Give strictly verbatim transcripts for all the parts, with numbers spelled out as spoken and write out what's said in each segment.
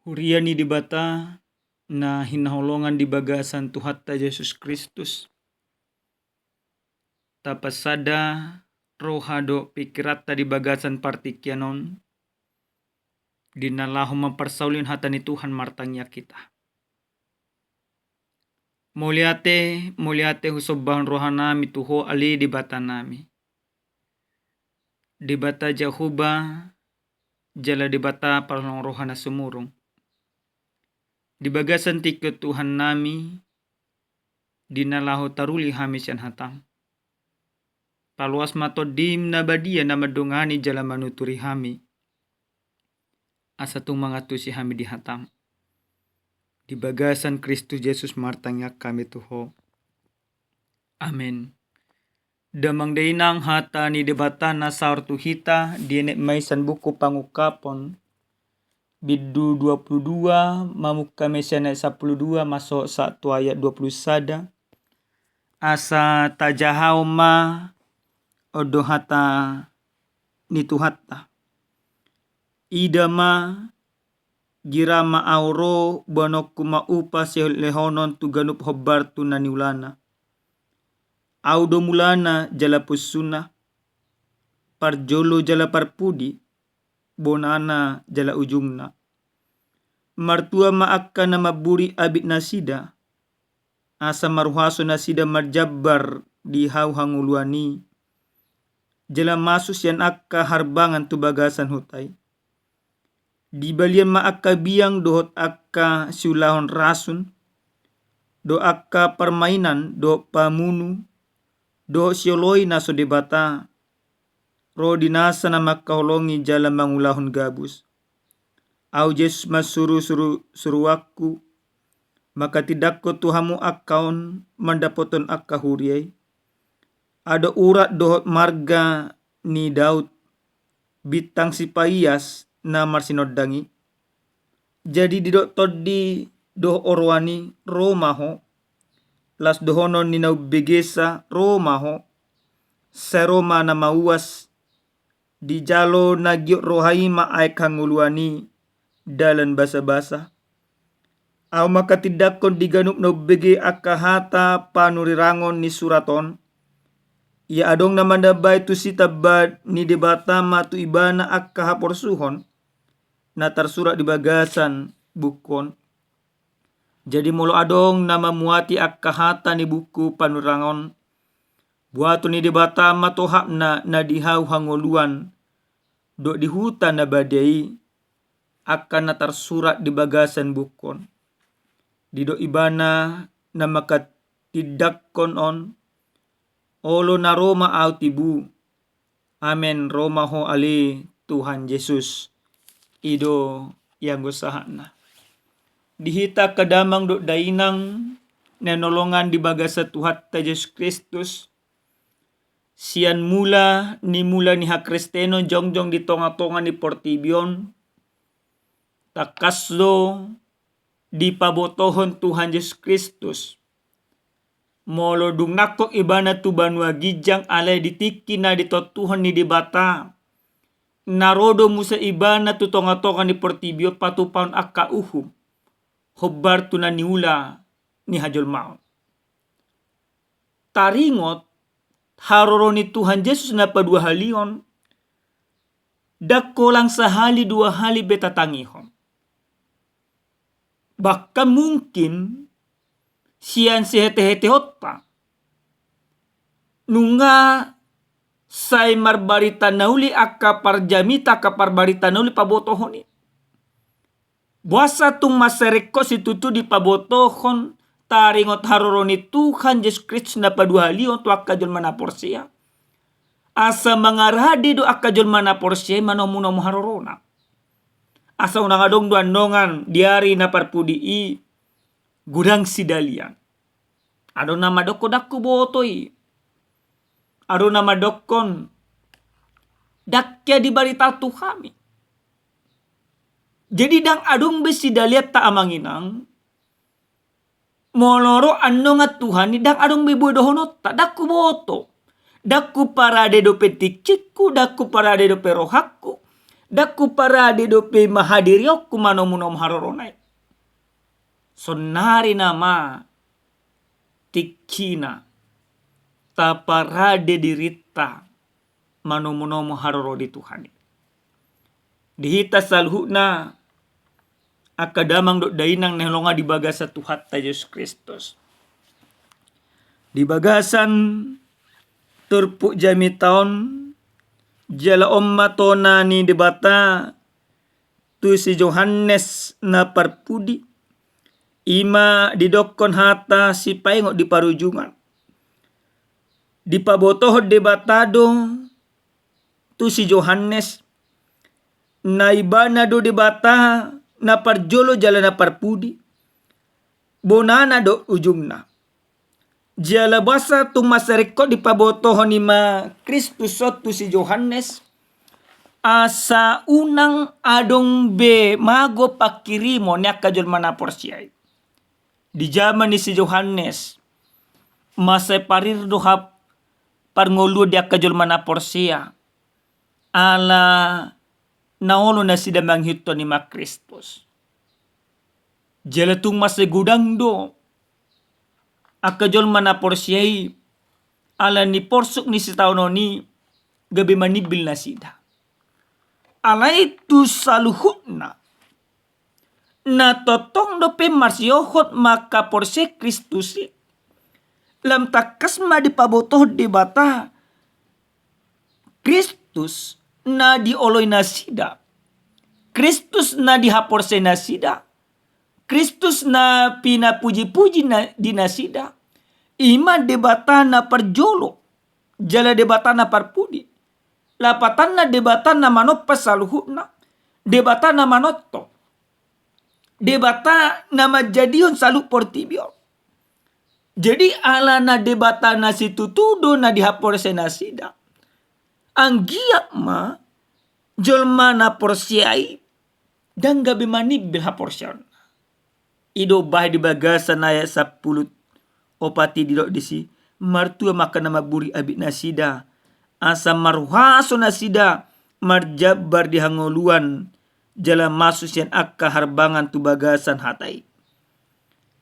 Huria ni Debata na hinaholongan di bagasan Tuhanta Jesus Kristus, tapasada roha dohot pikiranta di bagasan partingkian on, di na laho mamparsaulihon hata ni Tuhan martangiang hita. Mauliate, mauliate husombahon rohanami tu Ho ale Debatanami. Debata Jahowa, jala Debata parholong roha na sumurung. Di bagasan tingki on Tuhannami, di na laho taruli hami sian hataM, paloas ma TondiM na badia na mandongani jala manuturi hami, asa tung mangantusi hami di hataM. Di bagasan Kristus Jesus martangiang hami tu Ho. Amen. Damang dainang, hata ni Debata na saor tu hita dienet ma i sian buku Pangungkapon, bindu dua pulu dua, mamungka ma i sian ayat sampulu dua, masohot sahat tu ayat dua pulu sada. Asa tajahahon ma on do hata ni Tuhanta. Ida ma, gira ma Ahu ro, boanonku ma upa silehonlehonon tu ganup hombar tu na niulana. Ahu do mulana jala punsuna, parjolo jala parpudi, bonana jala ujungna. Martua ma angka na mamburi abitnasida, asa marhuaso nasida marjambar di Ahu hangoluan i, jala masuk sian angka harbangan tu bagasan huta i. Dibalian ma angka biang dohot angka siulahon rasun, dohot angka parmainan dohot pamunu, dohot sioloi na so debata, ro di nasa na mangkaholongi jala mangulahon gabus. Ahu Jesus mansuru suru-, suruanku, mangkatindangkon tu hamu angka on mandapothon angka huria i. Adong urat dohot marga ni Daud, bintang sipaias na marsinondang i. Jadi didok tondi dohot oroan i, ro ma ho. Las dohonon ni na umbegesa, ro ma ho. Sai ro ma na mauas. Dijalo na giot roha i ma aek hangoluan i, dalan basabasa. Ahu mangkatindangkon di ganup na umbege angka hata panurirangon ni surat on. Ia adong na manambai tusi tamba ni Debata ma tu ibana angka haporsuhon na tarsurat di bagasan buku on. Jadi molo adong na mamuati angka hata ni buku panurirangon, buaton ni Debata ma tohapna na di Ahu hangoluan, dohot di huta na badia i, angka na tarsurat di bagasan buku on. Didok ibana na mangkatindangkon on, olo na ro ma ahu tibu. Amen, ro ma ho ale Tuhan Jesus. I do ianggo sahatna. Di hita angka damang dohot dainang na hinaholongan di bagasan Tuhanta Jesus Kristus, sian mula ni mula ni hakristenon jongjong di tonga-tonga ni portibi on, tangkas do dipabotohon Tuhan Jesus Kristus. Molo dung nangkok ibana tu banua ginjang, alai di tingki na ditontuhon ni Debata, na ro do muse ibana tu tonga-tonga ni portibi on patupahon angka uhum, hombar tu na niula ni hajolmaon. Taringot haroro ni Tuhan Jesus na paduahalion, ndang holan sahali dua hali be tatangihon. Bahkan mungkin sian sihete-hetehonta, nunga sai marbarita na uli angka parjamita, angka parbarita na uli pabotohon i. Boasa tung mansai ringkot situtu dipabotohon taringot haroro ni Tuhan Jesus Kristus na paduahalion tu angka jolma na porsea. Asa mangarade do angka jolma na porsea i manomu-nomu harorona. Asa unang adong do annon di ari na parpudi i godang sidalian. Adong na mandokkon ndang huboto i. Adong na mandokkon ndang hea dibarita tu hami. Jadi ndang adong be sidalianta amang inang. Molo ro annon Tuhan i ndang adong be boi dohononta, ndang huboto. Ndang huparade dope tingkingku, ndang huparade dope rohangku. Ndang huparade dope i ma hadirionku manomunomu harorona i. Saonari nama tingkina taparade dirinta manomunomu haroro ni Tuhan i. Di hita saluhutna, angka damang dohot dainang na hinaholongan di bagasan Tuhanta Jesus Kristus, di bagasan turpuk jamita on, jala on ma tona ni Debata tu si Johannes na parpudi, i ma didokkon hata sipaingot di parujungan. Dipabotohon Debata do tu si Johannes, na ibana do Debata na parjolo jala na parpudi, bonana do ujungna. Jala boasa tung mansai ringkot dipabotohon i ma Kristus on tu si Johannes, asa unang adong be mago panghirimon ni angka jolma na porsea i. Di jaman ni si Johannes, mansai parir do hap parngoluon di angka jolma na porsea, ala na olo nasida mangihuthon i ma Kristus. Jala tung mansai godang do angka jolma na porsea i, ala ni porsuk ni sitaonon i gabe manimbil nasida. Alai tu saluhutna, na tongtong dope marsiohot mangkaporseai Kristus i, lam tangkas ma dipabotohon Debata Kristus na dioloi nasida, Kristus na dihaporseai nasida, Kristus na pinapujipuji na, di nasida, i ma Debata na parjolo, jala Debata na parpudi. Lapatanna Debata na manompa saluhutna, Debata na manongtong, Debata na manjadihon saluhut portibi on. Jadi, alana Debata na situtu do na dihaporseai nasida, anggiat ma jolma na porsea i ndang gabe manimbil haporseaonna. I do umbahen di bagasan ayat sampulu opat i didok disi, martua ma angka na mamburik abit nasida, asa marhuaso nasida marjambar di hangoluan, jala masuk sian angka harbangan tu bagasan hata i.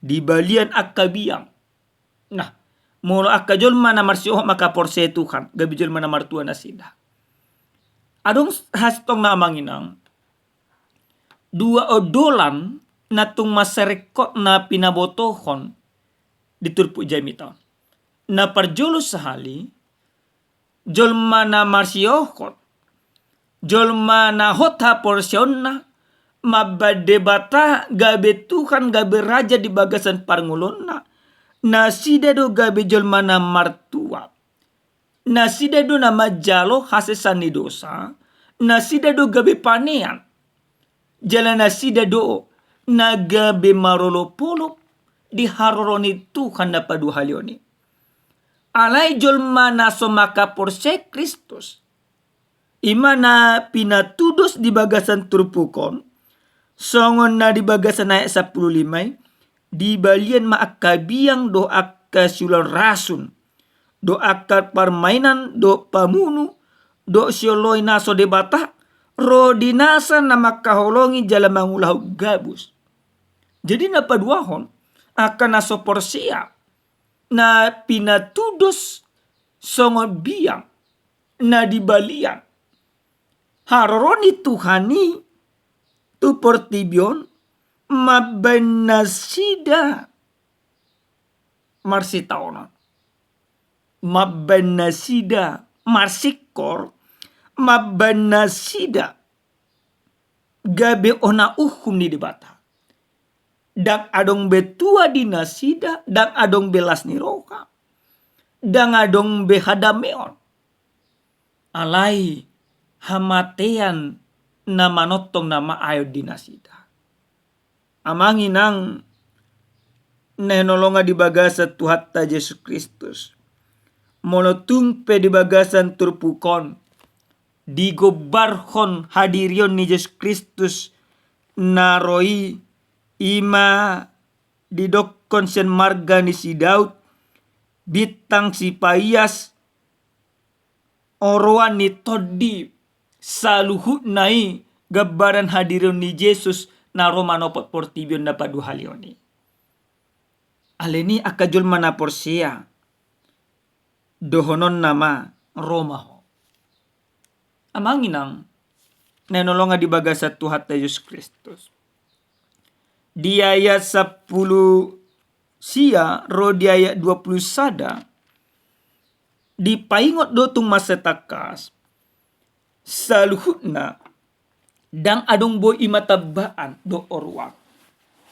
Di balian angka biang. Nah, molo angka jolma na marsiohot mangkaporseai Tuhan, gabe jolma na martua nasida. Adong hastong na amang inang, dua ondolan na tung mansai ringkot na pinabotohon di turpuk jamita on. Na parjolo sahali, jolma na marsiohot, jolma na hot haporseaonna mambahen Debata gabe Tuhan, gabe Raja di bagasan parngoluonna, nasida do gabe jolma na martua. Nasida do na manjalo hasesaan ni dosa, nasida do gabe panean. Jala nasida do na gabe marolopolop di haroro ni Tuhan na paduahalion i. Alai jolma na so mangkaporseai Kristus, i ma na pinatudos di bagasan turpuk on, songon na di bagasan ayat sampulu lima i, di balian ma angka biang dohot angka siulaon rasun, dohot angka parmainan, dohot pamunu, dohot sioloi na so Debata, ro di nasa na mangkaholongi jala mangulahon gabus. Jadi na paduahon, angka na so porsea, na pinatudos songon biang na di balian haroro ni Tuhan i tu portibi on, mambahen nasida marsitaonon, mambahen nasida marsingkor, mambahen nasida gabe ona uhum ni Debata. Ndang adong be tua di nasida, ndang adong be las ni roha, ndang adong be hadameon. Alai hamatean na manongtong nama ayon di nasida. Amang inang na hinaholongan di bagasan Tuhanta Jesus Kristus, molo tung pe di bagasan turpuk on digombarhon hadirion ni Jesus Kristus na ro i, i ma didokkon sian marga ni si Daud, bintang sipaias, oroan ni tondi, saluhutna i gambaran hadirion ni Jesus na ro manopot portibi on na paduahalihon i. Alani i angka jolma na porsea, dohononna ma, ro ma ho. Amang inang na hinaholongan di bagasan Tuhanta Jesus Kristus, di ayat sampulu sia ro di ayat dua pulu sada, dipaingot do tung mansai tangkas, saluhutna ndang adong boi i ma tambaan dohot oruan.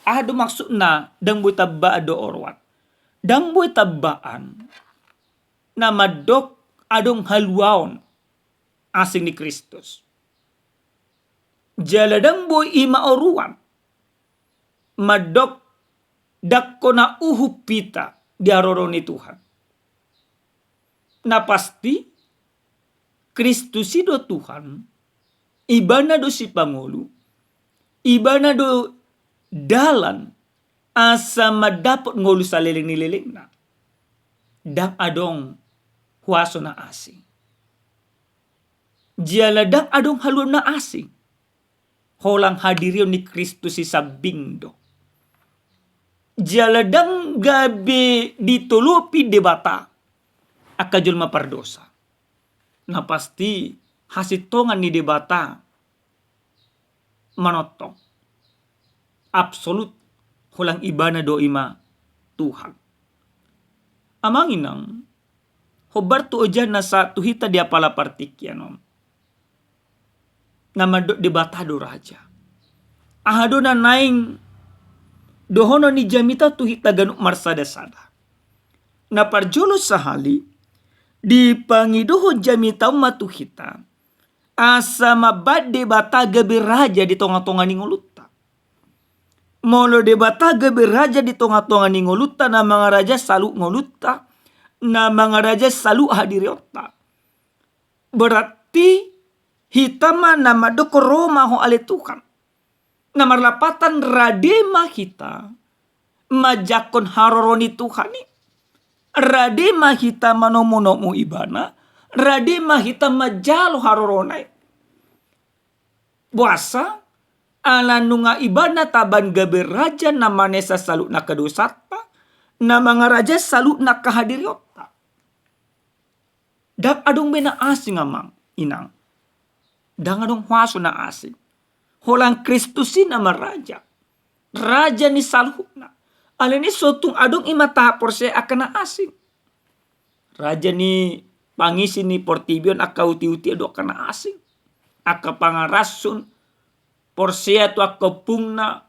Aha do maksudna ndang boi tambaan dohot oruan? Ndang boi tambaan na mandok adong haluaon asing ni Kristus. Jala ndang boi i ma oruan mandok ndang hona uhum hita di haroro ni Tuhan. Na pasti, Kristus i do Tuhan, Ibana do Sipangolu, Ibana do dalan asa mandapot ngolu saleleng ni lelengna. Ndang adong huaso na asing. Jala ndang adong haluaon na asing. Holan hadirion ni Kristus i sambing do. Jala ndang gabe ditolopi Debata angka jolma pardosa. Na pasti, hasintongan ni Debata manongtong. Absolut, holan Ibana do i ma Tuhan. Amang inang, hombar tu ojahan na sahat tu hita di apala partingkian on, na mandok Debata do raja. Aha do na naeng dohonon ni jamita tu hita ganup marsada-sada? Na parjolo sahali, dipangidohon jamita on ma tu hita asa mambahen Debata gabe raja di tonga-tonga ni ngolunta. Molo Debata gabe raja di tonga-tonga ni ngolunta, na mangarajai saluhut ngolunta, na mangarajai saluhut hadirionta, berarti hita ma na mandok ro ma ho ale Tuhan. Na marlapatan, rade ma hita manjangkon haroro ni Tuhan i. Rade ma hita manomu-nomu Ibana, rade ma hita manjalo harorona i. Boasa? Ala nunga Ibana tabahen gabe raja na manesa saluhut angka dosanta, na mangarajai saluhut angka hadirionta. Ndang adong be na asing, amang inang. Ndang adong huaso na asing. Holan Kristus i nama raja. Raja ni saluhutna. Alani i so tung adong i ma tahaporseai angka na asing. Raja ni pangisi ni portibi on, angka uti-uti do angka na asing. Angka pangarashon, porsea tu angka ompungna,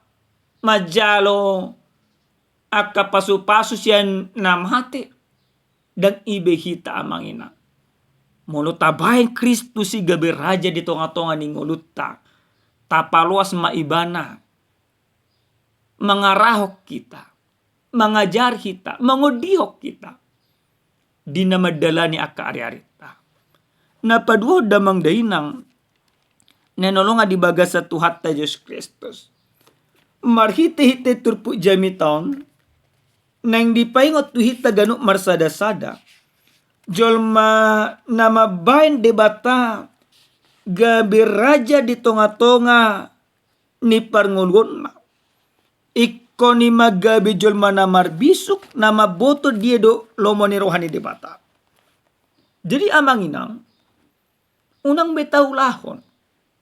manjalo angka pasu-pasu sian na mate. Ndang i be hita, amang inang. Molo tabahen Kristus i gabe raja di tonga-tonga ni ngolunta, tapaloas ma Ibana mangarahon hita, mangajari hita, mangondihon hita di na mandalani angka ari-arinta. Na paduahon, damang dainang na hinaholongan di bagasan Tuhanta Jesus Kristus, marhite-hite turpuk jamita on naeng dipaingot tu hita ganup marsada-sada, jolma na mambahen Debata gabe raja di tonga-tonga ni parngoluonna, ingkon i ma gabe jolma na marbisuk, na mamboto dia do lomo ni roha ni Debata. Jadi, amang inang, unang be taulahon.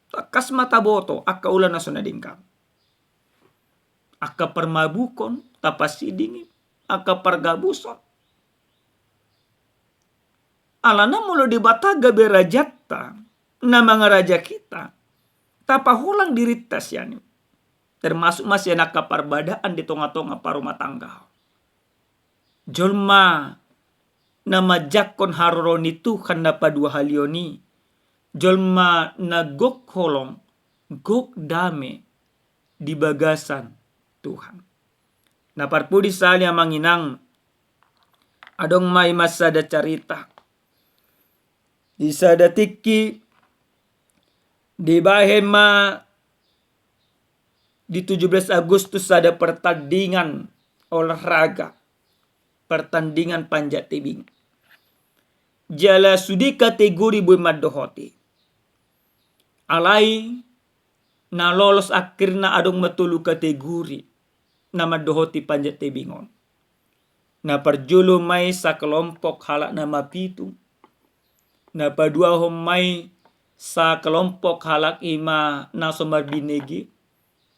Tangkas ma taboto angka ulaon na so na denggan. Angka parmabukon, tapasiding i, angka pargabuson. Alana molo Debata gabe rajanta, na mangaraja hita, tapaholang dirinta sian i. Termasuk ma sian angka parbadaan di tonga-tonga parumatanggaon. Jolma na manjangkon haroro ni Tuhan na paduahalihon i, jolma na gok holong, gok dame di bagasan Tuhan. Na parpudi sahali, amang inang, adong ma i ma sada carita. Di sada tingki, dibahen ma di tujuh belas Agustus sada pertandingan olahraga, pertandingan panjat tebing. Jala sude kategori boi mandohoti. Alai Na lolos akhirna adong ma tolu kategori na mandohoti panjat tebing on. Na parjolo ma i sakelompok halak na mapitung. Na paduahon ma i sakelompok halak i ma na so marbinege.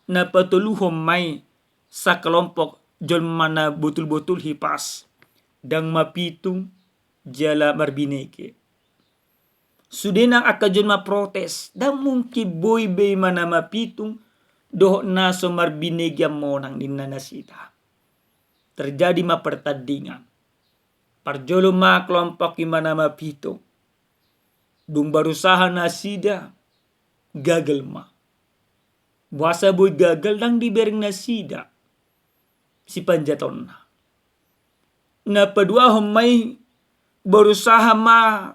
Na patoluhon ma i sakelompok jolma na botul-botul hipas, ndang mapitung jala marbinege. Sude nang angka jolma protes, ndang mungkin boi be i ma na mapitung dohot na so marbinege monang, ninna nasida. Terjadi ma pertandingan. Parjolo ma kelompok i ma na mapitung. Dung berusaha nasida, gagal ma. Boasa boi gagal? Ndang dibereng nasida sipanjatonna. Na paduahon ma i, berusaha ma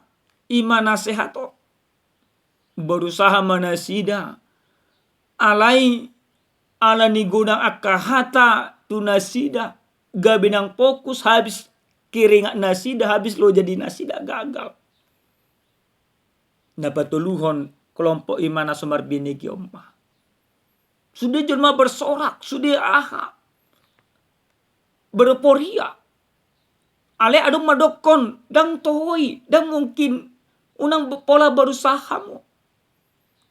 i ma na sehat on. Berusaha ma nasida, alai ala ni godang angka hata tu nasida, gabe ndang fokus, habis keringat nasida, habis loja di nasida, gagal. Na patoluhon kelompok i ma na so marbinege on ma. Sude jolma bersorak, sude aha, bereporia. Alai adong mandokkon, ndang toho i, ndang mungkin, unang be-, pola berusaha hamu.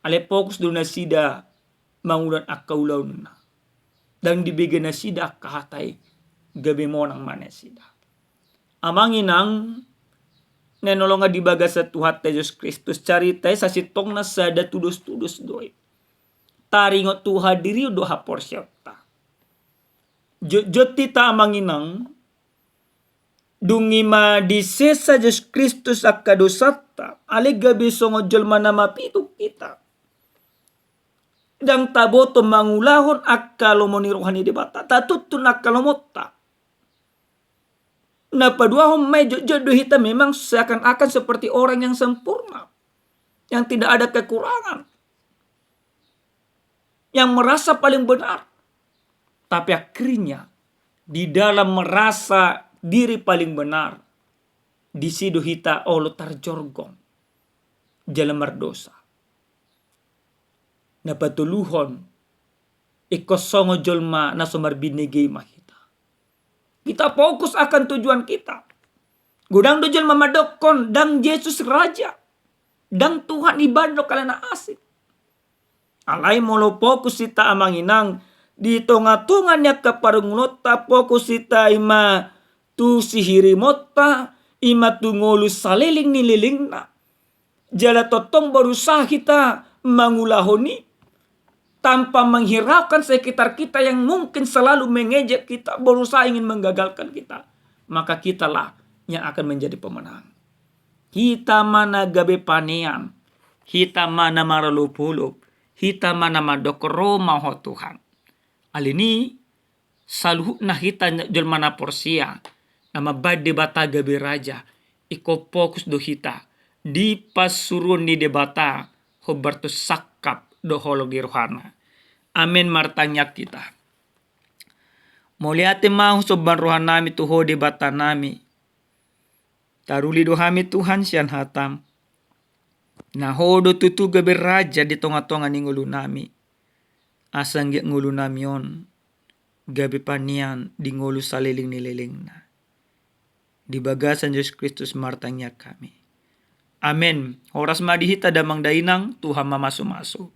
Alai fokus do nasida mangulahon angka ulaonna. Ndang dibege nasida angka hata i, gabe monang ma nasida. Amang inang na hinaholongan di bagasan Tuhanta Jesus Kristus, carita i sasintongna sada tudos-tudos do i. Taringot tu hadirion do haporseaonta. Jotjot hita amang inang, dung i ma disesa Jesus Kristus angka dosanta, alai gabe songon jolma na mapitung hita. Ndang taboto mangulahon angka lomo ni roha ni Debata, tatuntun angka lomonta. Na paduahon ma i, jotjot do hita memang seakan-akan seperti orang yang sempurna, yang tidak ada kekurangan, yang merasa paling benar. Tapi akhirnya, di dalam merasa diri paling benar, disi do hita olo tarjorgong jala mardosa. Na patoluhon, ingkon songon jolma na so marbinege i ma hita. Kita fokus akan tujuan kita. Godang do jolma mandokkon, ndang Jesus raja, ndang Tuhan, ibadah do halak na asing. Alai molo fokus hita amang inang di tonga-tonga ni angka parngoluonta, fokus hita i ma tu sihirimonta, i ma tu ngolu saleleng ni lelengna. Jala tongtong berusaha hita mangulahon i, tanpa menghiraukan sekitar kita yang mungkin selalu mengejek kita, berusaha ingin menggagalkan kita, maka kitalah yang akan menjadi pemenang. Hita ma na gabe panean, hita ma na marolopolop, hita ma na mandok ro ma Ho Tuhan. Alani i, saluhutna hita jolma na porsea, na mambahen Debata gabe raja, ingkon fokus do hita di pansuruon ni Debata, hombar tu sangkap dohot holong ni rohana. Amen. Martangiang hita. Mauliate ma husomba rohanami tu Ho Debatanami. Taruli do hami Tuhan sian hatam. Na Ho do tutu gabe raja di tonga-tonga ni ngolunami. Asa anggiat ngolunami on gabe panean di ngolu saleleng ni lelengna. Di bagasan Jesus Kristus martangiang hami. Amen. Horas ma di hita damang dainang, Tuhan ma mamasu-masu.